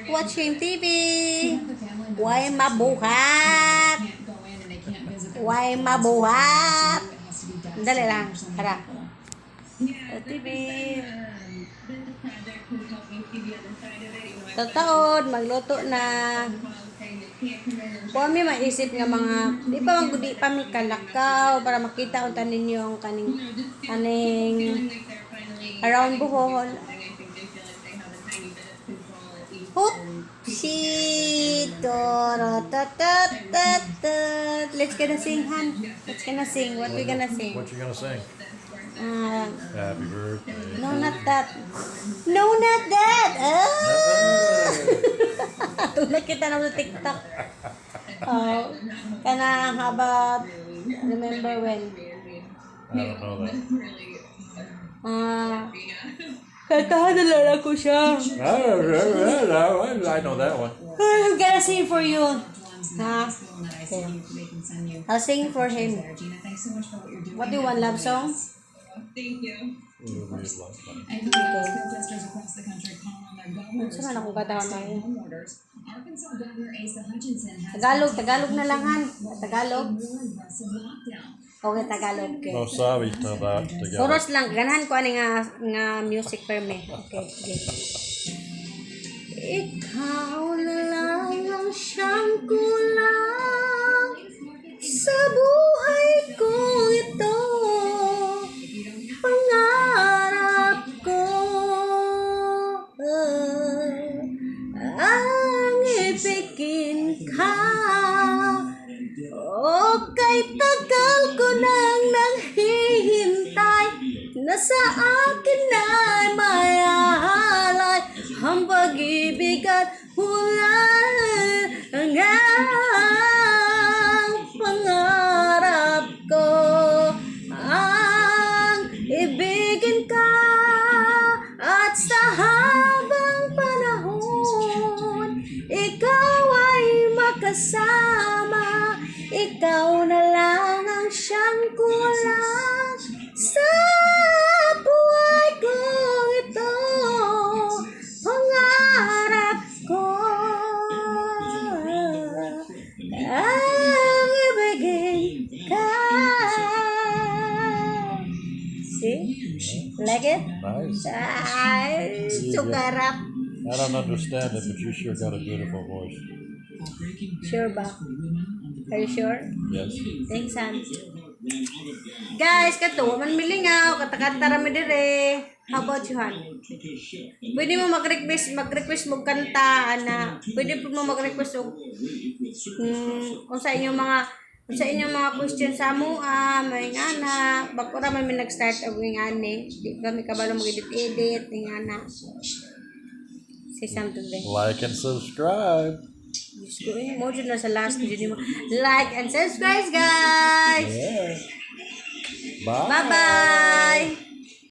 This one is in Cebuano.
Watching TV. Way mabuhat? Way mabuhat? Dali lang. Tara. TV. Tataon, magluto na. Wa mi maisip nga mga di pa man di pa mi kalakaw para makita unta ninyo ang kaning around Bohol. Hoopsie! Ta ta ta ta. Let's gonna sing, Han. Let's gonna sing. What we gonna sing? What you gonna sing? Happy birthday. No, not that. No, not that. Ah! Tulad kita na sa TikTok. Oh, kana, how about "Remember When"? I don't know that. Ah, kantahan na lang ako siya. I know that one. I'm gonna sing for you. Ha? Okay. I'll sing for him. What do you want, love song? Thank you. Okay. Unsa man akong kantahan tayo? Tagalog, Tagalog na lang, Han. Tagalog. Okay, Tagalog. Okay. No sabi to that together. Chorus lang, ganahan ko ani nga music per me. Okay. Ikaw na lang ang siyang kulang sa buhay kong ito. Pangarap ko ang ibigin ka. O kay tagal ko nang naghihintay na sa akin ay maialay ang pag-ibig at wala ang pangarap ko ang ibigin ka at sa habang panahon ikaw ay makasama. Ikaw na lang ang siyang kulang sa buhay kong ito. Pangarap ko ang ibigin ka. See? Like it? Nice. Ay, sukarap. I don't understand it, but you sure got a beautiful voice. Sure ba? Are you sure? Yes. Thanks, Han. Guys, kato, man milingaw, kanta-kanta ra mi dire. How about you, Han? Pwede mo mag-request mo kanta, ana. Pwede po mo mag-request og kung sa inyong mga question sa amo, may ngana, bag-o ra man mi nag-start og ngani. Di ba mi kabalo mag-edit-edit, ngana. Say something there. Like and subscribe. Diyos ko eh, mo dyan na sa last dyan mo. Like and subscribe, guys! Yeah. Bye. Bye-bye!